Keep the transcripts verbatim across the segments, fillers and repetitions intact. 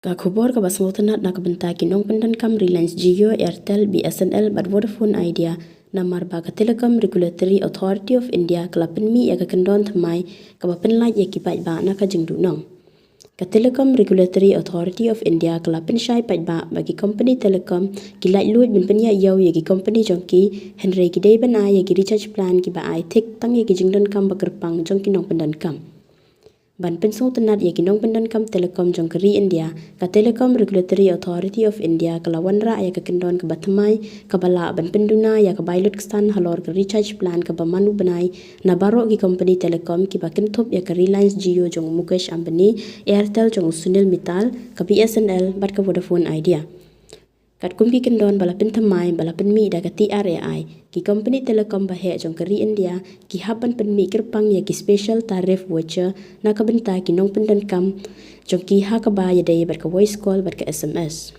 Ka khubor kaba sngewtynnat na ka bynta ki nongpyndonkam Reliance Jio, Airtel, B S N L bad Vodafone Idea, namar ba ka Telecom Regulatory Authority of India ka la pynmih ïa ka kyndon thymmai kaba pynlait ïa ki paidbah na ka jingduhnong. Ka Telecom Regulatory Authority of India ka la pynshai paidbah ba ki kompani telecom ki laitluid ban pynïaid ïew ïa ki kompani jong ki, hynrei ki dei ban ai ïa ki recharge plan kiba ai thik tang ïa ki jingdonkam ba kyrpang jong ki nongpyndonkam. Ban pynsngewtynnat ïa ki nongpyndonkam telecom jong ka ri India, ka Telecom Regulatory Authority of India ka la wanrah ïa ka kyndon kaba thymmai kaba lah ban pynduna ïa ka bai lut ksan halor ka recharge plan kaba man u bnai na baroh ki kompani telecom kiba kynthup ïa ka Reliance Jio jong u Mukesh Ambani, Airtel jong u Sunil Mittal, ka B S N L bad ka Vodafone Idea. Katkum ki kyndon ba la pynthymmai ba la pynmih da ka T R A I, ki kompani telecom baheh jong ka ri India ki hap ban pynmih kyrpang ïa ki special tariff voucher na ka bynta ki nongpyndonkam jong ki ha kaba ïadei bad ka voice call bad ka S M S.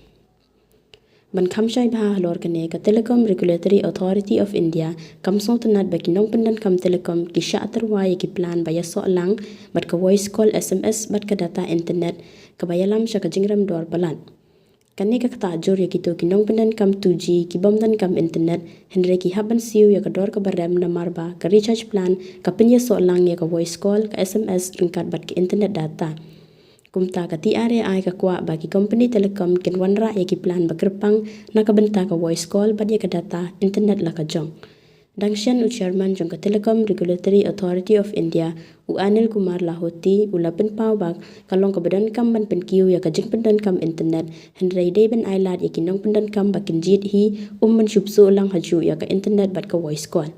Ban kham shai bha halor kane, ka Telecom Regulatory Authority of India kam sngewtynnat ba ki nongpyndonkam telecom ki shah tyrwa ïa ki plan ba ïasoh lang bad ka voice call, S M S bad ka data internet kaba ïalam sha ka jingrem dor palat. Kane ka ktah jur ïa kito ki nongpyndonkam two G ki bym donkam internet, hynrei ki hap ban siew ïa ka dor kaba rem namar ba ka recharge plan ka pynïasoh lang ïa ka voice call, ka S M S ryngkat bad ka internet data. Kumta ka T R A I ka kwah ba ki kompani telecom kin wanrah ïa ki plan ba kyrpang na ka bynta ka voice call bad ïa ka data internet la ka jong. Dang shen u chairman jong ka Telecom Regulatory Authority of India, u Anil Kumar Lahoti, u la pynpaw ba ka long kaba donkam ban pynkiew ïa ka jingpyndonkam internet, hynrei dei ban ai lad ïa ki nongpyndonkam ba kin jied hi, um ban shu pynsuh lang hajuh ïa ka internet bad ka voice call.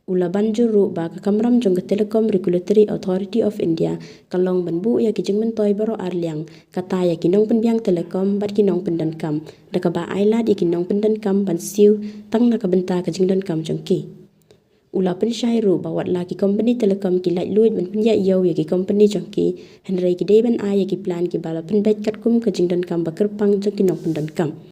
U la ban jur ruh ba ka kamram jong ka Telecom Regulatory Authority of India ka long ban buh ïa ki jingmyntoi baroh arliang, kata ïa ki nongpynbiang telecom bad ki nongpyndonkam, da kaba ai lad ïa ki nongpyndonkam ban siew tang na ka bynta ka jingdonkam jong ki. U la pynshai ruh ba wat la ki kompani telecom ki laitluid ban pynïaid ïew ïa ki kompani jong ki, hynrei ki dei ban ai ïa ki plan kiba la pynbeit katkum ka jingdonkam ba kyrpang jong ki nongpyndonkam.